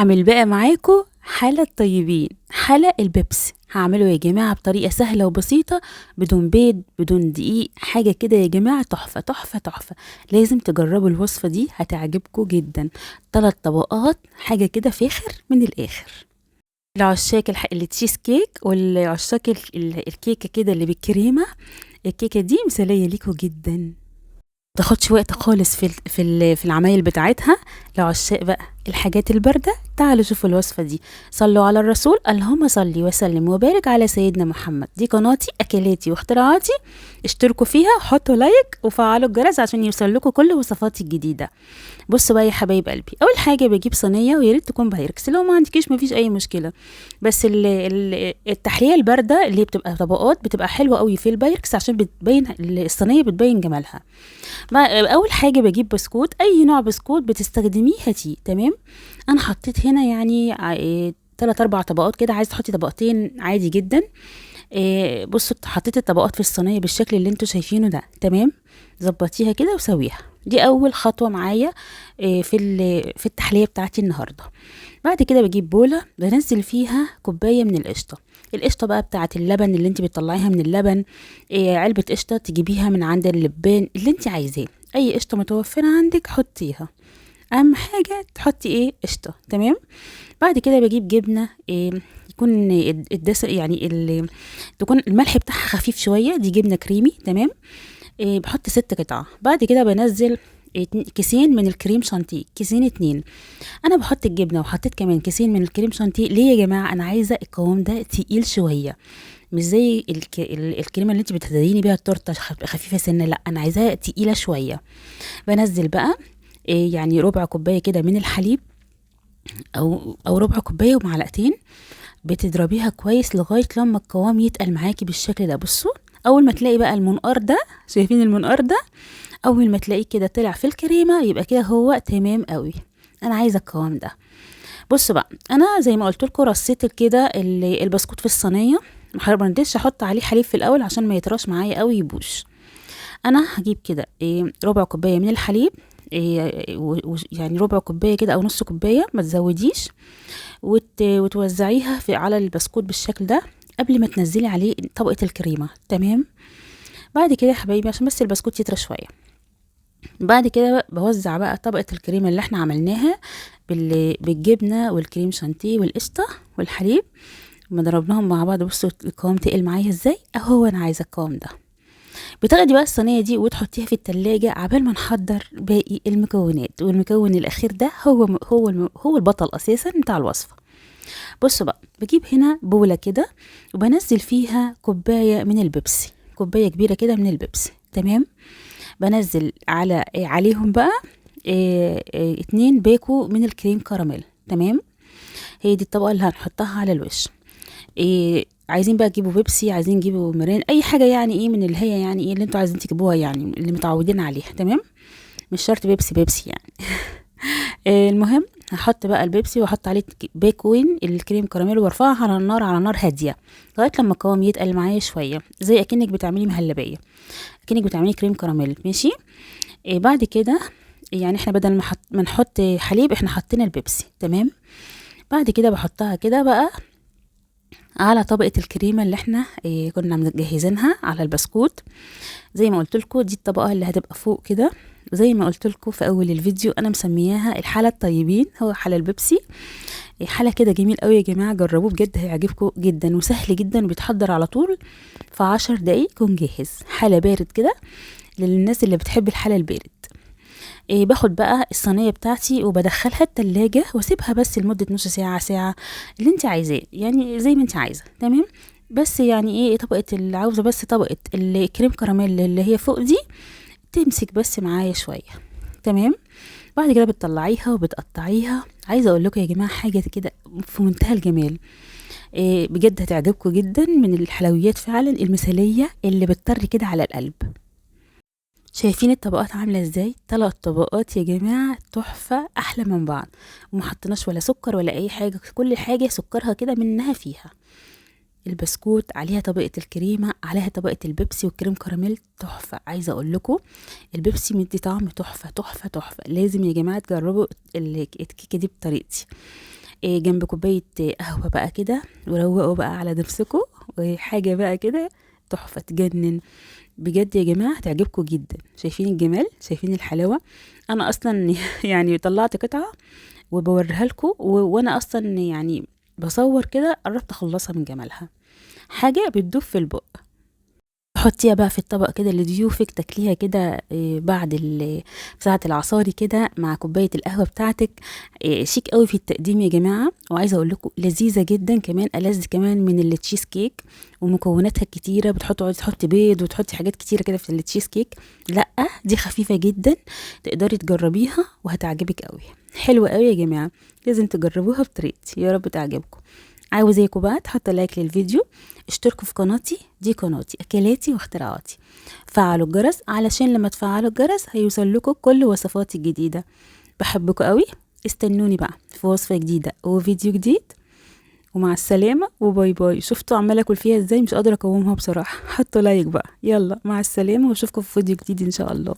هعمل بقى معاكم حلا الطيبين، حلا البيبسي. هعمله يا جماعة بطريقة سهلة وبسيطة، بدون بيض بدون دقيق، حاجة كده يا جماعة تحفة تحفة تحفة. لازم تجربوا الوصفة دي، هتعجبكم جدا. 3 طبقات، حاجة كده فاخر من الآخر. لعشاق التشيز كيك والعشاق الكيكة كده اللي بالكريمة، الكيكة دي مثالية ليكوا جدا، تاخدش وقت خالص في العمايل بتاعتها. لعشاق بقى الحاجات الباردة، تعالوا شوفوا الوصفة دي. صلوا على الرسول، اللهم صلي وسلم وبارك على سيدنا محمد. دي قناتي أكلاتي واختراعاتي، اشتركوا فيها، حطوا لايك وفعلوا الجرس عشان يوصل لكم كل وصفاتي الجديدة. بصوا بقى يا حبايب قلبي، أول حاجة بجيب صينية، ويا ريت تكون بايركس، لو ما عندكيش مفيش أي مشكلة، بس التحلية الباردة اللي بتبقى طبقات بتبقى حلوة قوي في البايركس عشان بتبين الصينية، بتبين جمالها. أول حاجة بجيب بسكوت، أي نوع بسكوت بتستخدميه هاتيه، تمام. أنا حطيت هنا 3-4 طبقات كده، عايز تحطي طبقتين عادي جدا. بصوا حطيت الطبقات في الصينية بالشكل اللي انتوا شايفينه ده، تمام. ظبطيها كده وسويها. دي أول خطوة معايا في التحلية بتاعتي النهاردة. بعد كده بجيب بولة بنزل فيها كوباية من القشطة، القشطة بقى بتاعت اللبن اللي انت بتطلعيها من اللبن، علبة قشطة تجيبيها من عند اللبان اللي انت عايزاه، أي قشطة متوفرة عندك حطيها، أهم حاجة تحطي قشطة، تمام. بعد كده بجيب جبنة، يكون الدسم يعني تكون الملح بتاعها خفيف شوية، دي جبنة كريمي، تمام. بحط 6 قطع. بعد كده بنزل كيسين من الكريم شانتيه، كيسين 2. انا بحط الجبنة وحطيت كمان كيسين من الكريم شانتيه. ليه يا جماعة؟ انا عايزه القوام ده تقيل شوية، مش زي الكريمة اللي انت بتديني بيها التورتة خفيفة سنة، لا انا عايزاها تقيلة شوية. بنزل بقى ربع كوباية كده من الحليب، او ربع كوباية ومعلقتين، بتضربيها كويس لغاية لما القوام يتقل معاكي بالشكل ده. بصوا اول ما تلاقي بقى المنقار ده، شايفين المنقار ده؟ اول ما تلاقيه كده طلع في الكريمة يبقى كده هو تمام قوي. انا عايزه القوام ده. بصوا بقى، انا زي ما قلت لكم رصيت كده البسكوت في الصينية، ما رضيتش احط عليه حليب في الاول عشان ما يطراش معايا قوي يبوش. انا هجيب كده ربع كوباية من الحليب، يعني ربع كوباية كده او نص كوباية، ما تزوديش، وتوزعيها على البسكوت بالشكل ده قبل ما تنزلي عليه طبقه الكريمة، تمام. بعد كده يا حبايبي عشان بس البسكوت يطرى شوية، بعد كده بوزع بقى طبقه الكريمة اللي احنا عملناها بالجبنه والكريم شانتيه والقشطه والحليب، ما ضربناهم مع بعض. بصوا القوام تقل معايا ازاي، اهو انا عايزه القوام ده. بتاخدي بقى الصينية دي وتحطيها في التلاجة عبال ما نحضر باقي المكونات، والمكون الاخير ده هو البطل اساسا بتاع الوصفة. بصوا بقى، بجيب هنا بوله كده وبنزل فيها كوباية من البيبسي، كوباية كبيرة كده من البيبسي، تمام. بنزل عليهم بقى 2 باكو من الكريم كراميل، تمام. هي دي الطبقة اللي هنحطها على الوش. عايزين بقى تجيبوا بيبسي، عايزين تجيبوا ميرين، اي حاجة يعني ايه من اللي هي يعني ايه اللي انتوا عايزين تجيبوها، يعني اللي متعودين عليها، تمام. مش شرط بيبسي بيبسي يعني. المهم هحط بقى البيبسي واحط عليه باكوين الكريم كراميل وارفعها على النار، على نار هادية لغاية لما القوام يتقل معايا شوية، زي اكنك بتعملي مهلبية، اكنك بتعملي كريم كراميل، ماشي. بعد كده احنا بدل ما نحط حليب احنا حطينا البيبسي، تمام. بعد كده بحطها كده بقى على طبقه الكريمة اللي احنا كنا مجهزينها على البسكوت. زي ما قلت لكم دي الطبقة اللي هتبقى فوق كده، زي ما قلت لكم في اول الفيديو انا مسمياها الحالة الطيبين، هو حالة البيبسي. حالة كده جميل قوي يا جماعة، جربوه بجد هيعجبكم جدا، وسهل جدا وبيتحضر على طول في 10 دقايق يكون جاهز. حالة بارد كده للناس اللي بتحب الحالة البارد. باخد بقى الصينية بتاعتي وبدخلها التلاجة واسيبها بس لمدة نص ساعة، ساعة، اللي انت عايزاه، يعني زي ما انت عايزة، تمام. بس يعني ايه طبقة اللي عاوزة، بس طبقة الكريم كراميل اللي هي فوق دي تمسك بس معايا شوية، تمام. بعد كده بتطلعيها وبتقطعيها. عايزة اقول لكم يا جماعة حاجة كده في منتهى الجمال، بجد هتعجبكم جدا، من الحلويات فعلا المثالية اللي بتطر كده على القلب. شايفين الطبقات عاملة ازاي؟ 3 طبقات يا جماعة تحفة، احلى من بعض، وما حطيناش ولا سكر ولا اي حاجة، كل حاجة سكرها كده منها فيها. البسكوت عليها طبقة الكريمة، عليها طبقة البيبسي والكريم كراميل، تحفة. عايزة اقول لكم البيبسي مدي طعم تحفة تحفة تحفة. لازم يا جماعة تجربوا الكيكة دي بطريقتي. جنب كوباية قهوة بقى كده، وروقوا بقى على نفسكم، وحاجه بقى كده تحفة تجنن بجد يا جماعة، هتعجبكم جدا. شايفين الجمال؟ شايفين الحلاوة؟ انا اصلا يعني طلعت قطعه وبوريها لكم، وانا اصلا يعني بصور كده قربت اخلصها من جمالها. حاجة بتدوب في البق. حطيها بقى في الطبق كده لضيوفك، تاكليها كده بعد ساعة العصاري كده مع كوباية القهوة بتاعتك. شيك قوي في التقديم يا جماعة. وعايزة اقول لكم لذيذة جدا كمان، ألذ كمان من التشيز كيك ومكوناتها الكتيرة. تحطي بيض وتحطي حاجات كتيرة كده في التشيز كيك. لا دي خفيفة جدا، تقدري تجربيها وهتعجبك قوي. حلوة قوي يا جماعة، لازم تجربوها بطريقتي، يا رب تعجبكم. عاوزاكم بقى تحطوا like للفيديو، اشتركوا في قناتي، دي قناتي اكلاتي واختراعاتي. فعلوا الجرس علشان لما تفعلوا الجرس هيوصل لكم كل وصفاتي الجديدة. بحبكم قوي، استنوني بقى في وصفه جديدة وفيديو جديد، ومع السلامة و bye bye. شفتوا عماله اكل فيها ازاي؟ مش قادرة اقاومها بصراحة. حطوا like بقى، يلا مع السلامة، واشوفكم في فيديو جديد ان شاء الله.